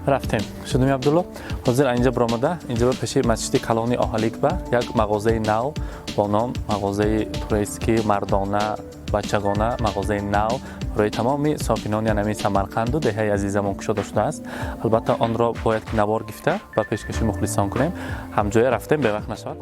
Рафтем, шудем, Абдулло. Ҳозир инҷа биромада, инҷа ба пеши масҷиди калони Оҳалик ба як мағозаи нав бо ном мағозаи турецкий мардона, бачагона, мағозаи нав барои тамоми сокинони ҳамин Самарқанду деҳаи азизамон кушода шудааст. Албатта, онро бояд ки навор гифта ба пешкаши мухлисон кунем. Ҳамҷоя рафтем, бевақт нашавад.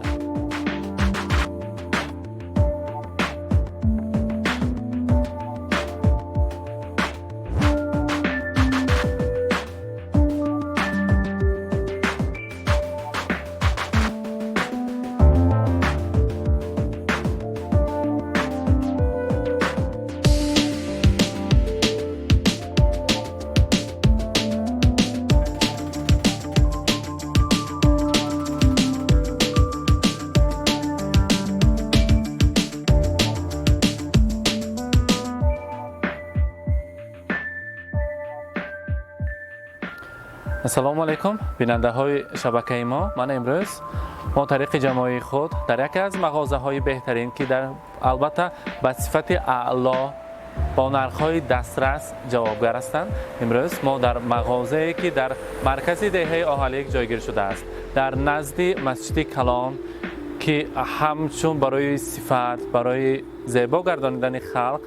Ассалому алайкум, бинандаҳои шабакаи мо. Ман имрӯз мо тариқи ҷамоаи худ дар яке аз мағозаҳои беҳтарин, ки дар албатта ба сифати аъло бо нархҳои дастрас ҷавобгар ҳастанд. Имрӯз мо дар мағозае, ки дар маркази деҳаи Оҳалик ҷойгир шудааст, дар назди масҷиди калон, ки ҳамчун барои сифат, барои зебо гардонидани халқ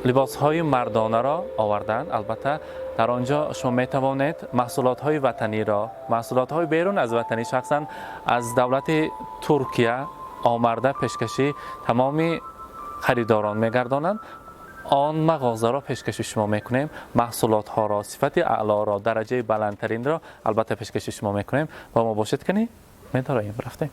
либосҳои мардонаро оварданд. Албатта, дар он ҷо шумо метавонед маҳсулотҳои ватаниро, маҳсулотҳои берун аз ватанӣ, шахсан аз давлати Туркия омарда пешкаши тамоми харидорон мегардонанд. Он мағозаро пешкаши шумо мекунем. Маҳсулотҳоро, сифати аълоро, дараҷаи баландтаринро албатта пешкаши шумо мекунем. Бо мо бошед, кани медароем, рафтем.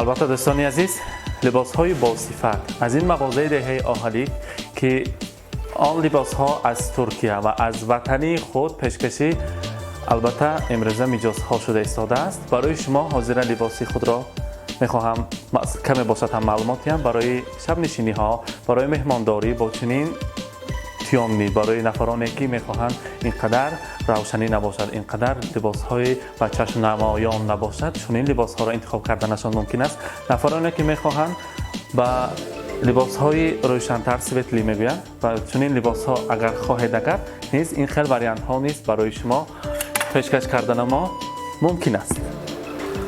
Албатта, дӯстони азиз, либосҳои босифат аз ин мағозаи деҳаи Оҳалик, ки он либосҳо аз Туркия ва аз ватании худ пешкашӣ албатта имрӯза миҷозҳо шуда истодааст. Барои шумо ҳозира либоси худро мехоҳам каме бошад ҳам маълумотиам барои шабнишиниҳо, барои меҳмондорӣ бо чунин тёмный, барои нафароне ки мехоҳанд ин қадар равшанӣ набошад, ин қадар либосҳои ба чашмнамоён набошад, чунин либосҳоро интихоб карданашон мумкин аст. Нафароне ки мехоҳанд ба либосҳои рӯшантар, светлый мегӯянд, ва чунин либосҳо агар хоҳед, агар низ ин хел вариантҳо низ барои шумо пешкаш кардана мо мумкин аст.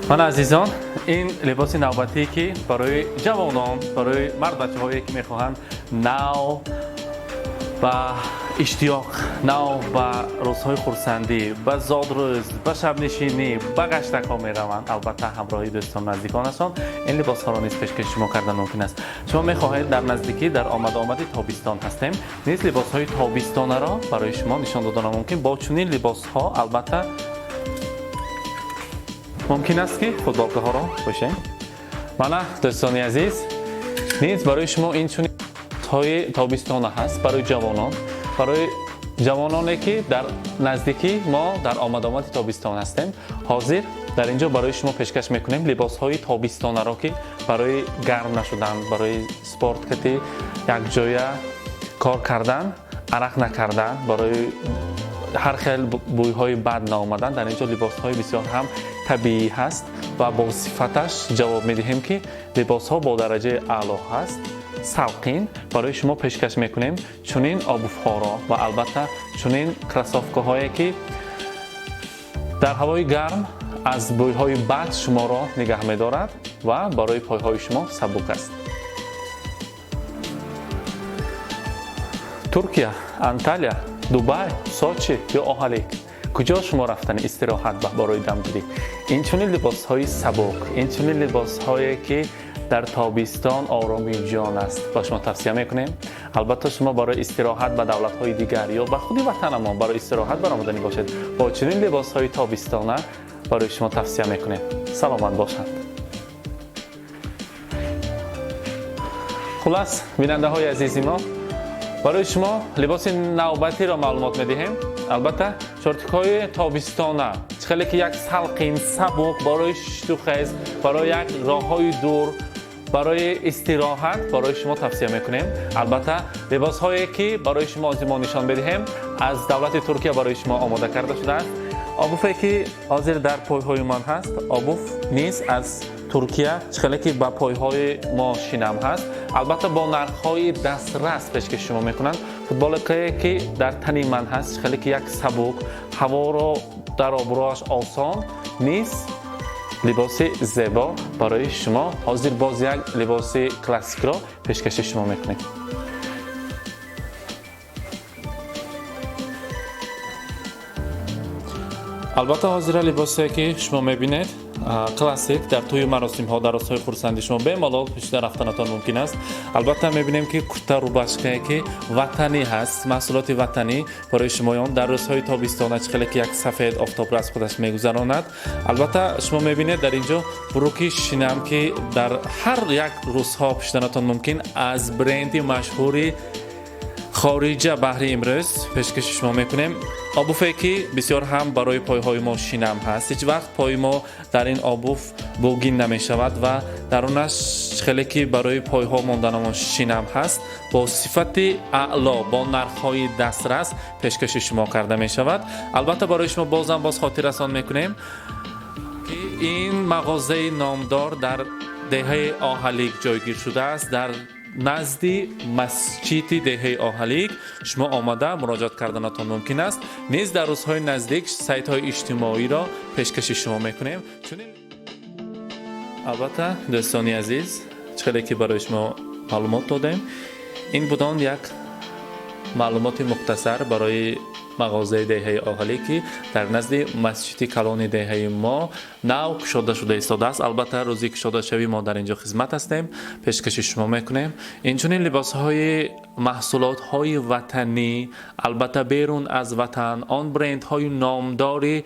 Ман, азизон, ин либоси навбатие, ки барои ҷавонон, барои мардбачаҳое ки мехоҳанд нав ба иштиёқ, нав ба рӯзҳои хурсандӣ, ба зодрӯз, ба шабнишинӣ, ба гаштакҳо мераванд, албатта ҳамроҳи дӯстон, наздиконашон, ин либосҳоро низ пешкаши шумо кардан мумкин аст. Шумо мехоҳед, дар наздикӣ, дар омадомади тобистон ҳастем, низ либосҳои тобистонаро барои шумо нишон додана мумкин. Бо чунин либосҳо албатта мумкин аст, ки футболкаҳоро пӯшем. Мана, дӯстони азиз, низ барои шумо ин чунин ҳои тобистона ҳаст барои ҷавонон, барои ҷавононе ки дар наздикӣ мо дар омадомади тобистон ҳастем. Ҳозир дар ин ҷо барои шумо пешкаш мекунем либосҳои тобистонаро, ки барои гарм нашудан, барои спорт кати якҷоя Кор кардан, арақ накардан, барои ҳар хел бӯйҳои бад наомадан. Дар ин ҷо либосҳои бисёр ҳам табиӣ ҳаст ва бо сифаташ ҷавоб медиҳем, ки либосҳо бо дараҷаи аъло ҳаст, салқин. Барои шумо пешкаш мекунем чунин обувь ҳоро ва албатта чунин кроссовка ҳое, ки дар ҳавои гарм аз бӯйҳои бад шуморо нигаҳ медорад ва барои пойҳои шумо сабук аст. Туркия, Анталия, Дубай, Сочи ё Оҳалик, куҷо шумо рафтани истироҳат барои дамгирӣ, инчунин либосҳои сабук, инчунин либосҳое, ки дар тобистон оромии ҷон аст, ба шумо тавсия мекунем. Албатта, шумо барои истироҳат ба давлатҳои дигар ё ба худи ватанамон барои истироҳат баромаданӣ бошед, бо чунин либосҳои тобистона барои шумо тавсия мекунем. Саломат бошанд. Хулас, бинандаҳои азизи мо, барои шумо либоси навбатиро маълумот медиҳем. Албатта, шортик ҳои тобистона, чӣ хеле ки як салқин, сабук барои шиштухез, барои як роҳҳои дур, барои истироҳат барои шумо тавсия мекунем. Албатта, либосҳое, ки барои шумо ҳозир мо нишон медиҳем, аз давлати Туркия барои шумо омода карда шудааст. Обувь е, ки ҳозир дар пойҳои ман ҳаст, обувь низ аз Туркия, чӣ хеле ки ба пойҳои мо шинам ҳаст, албатта, бо нархҳои дастрас пешкаши шумо мекунанд. Футболка е, ки дар тани ман ҳаст, чӣ хеле ки як сабук, ҳаворо дар обрӯаш осон, низ либоси зебо барои шумо. Ҳозир боз як либоси классикро пешкаши шумо мекунем. Албатта, ҳозира либосе, ки шумо мебинед, классик, дар тӯю маросимҳо, дар рӯзҳои хурсандӣ шумо бемалол пӯшида рафтанатон мумкин аст. Албатта, мебинем, ки курта, рубашка е, ки ватанӣ ҳаст, маҳсулоти ватанӣ барои шумоён дар рӯзҳои тобистона, чӣ хеле ки як сафед офтобро аз худаш мегузаронад. Албатта, шумо мебинед, дар ин ҷо брюки шинам, ки дар ҳар як рӯзҳо пӯшиданатон мумкин, аз бренди машҳури хориҷа баҳри имрӯз пешкаши шумо мекунем. Обувь е, ки бисёр ҳам барои пойҳои мо шинам ҳаст, ҳеҷ вақт пои мо дар ин обувь бугин намешавад ва дарунаш хеле ки барои пойҳо монданамон шинам ҳаст, бо сифати аъло, бо нархҳои дастрас пешкаши шумо карда мешавад. Албатта, барои шумо бозам боз хотиррасон мекунем, ки ин мағозаи номдор дар деҳаи Оҳалик ҷойгир шудааст. Дар назди масҷиди деҳаи Оҳалик шумо омада муроҷиат карданатон мумкин аст. Низ дар рӯзҳои наздик сайтҳои иҷтимоиро пешкаши шумо мекунем. Чунин, албатта, дӯстони азиз, чӣ хеле ки барои шумо маълумот додем, ин будон як маълумоти мухтасар барои мағозаи деҳаи Оҳалӣ, ки дар назди масҷиди калони деҳаи мо нав кушода шуда истодааст. Албатта, рӯзи кушодашавӣ мо дар ин ҷо хизмат ҳастем, пешкаши шумо мекунем инчунин либосҳои маҳсулотҳои ватанӣ. Албатта, берун аз ватан он брендҳои номдори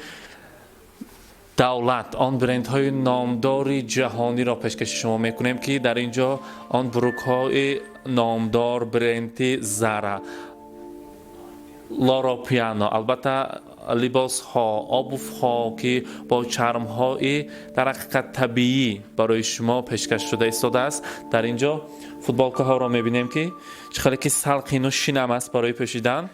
давлат, он брендҳои номдори ҷаҳониро пешкаши шумо мекунем, ки дар ин ҷо он брюк ҳои номдор, бренди Зара, Лоро Пиано, албатта, либосҳо, обувь ҳо, ки бо чармҳои дар ҳақиқат табиӣ барои шумо пешкаш шуда истодааст. Дар ин ҷо футболка ҳоро мебинем, ки чӣ хеле ки салқину шинам аст барои пӯшидан.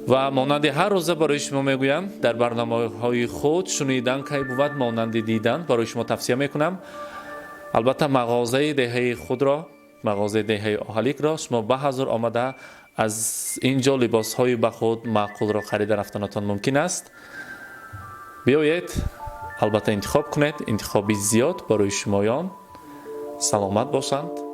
Ва монанди ҳар рӯза барои шумо мегӯям дар барномаҳои худ: шунидан кай бувад монанди дидан. Барои шумо тавсия мекунам, албатта, мағозаи деҳаи худро, мағозаи деҳаи Оҳаликро шумо ба ҳазур омада, аз ин ҷо либосҳои ба худ маъқулро харида рафтанатон мумкин аст. Биёед, албатта, интихоб кунед, интихоби зиёд барои шумоён. Саломат бошанд.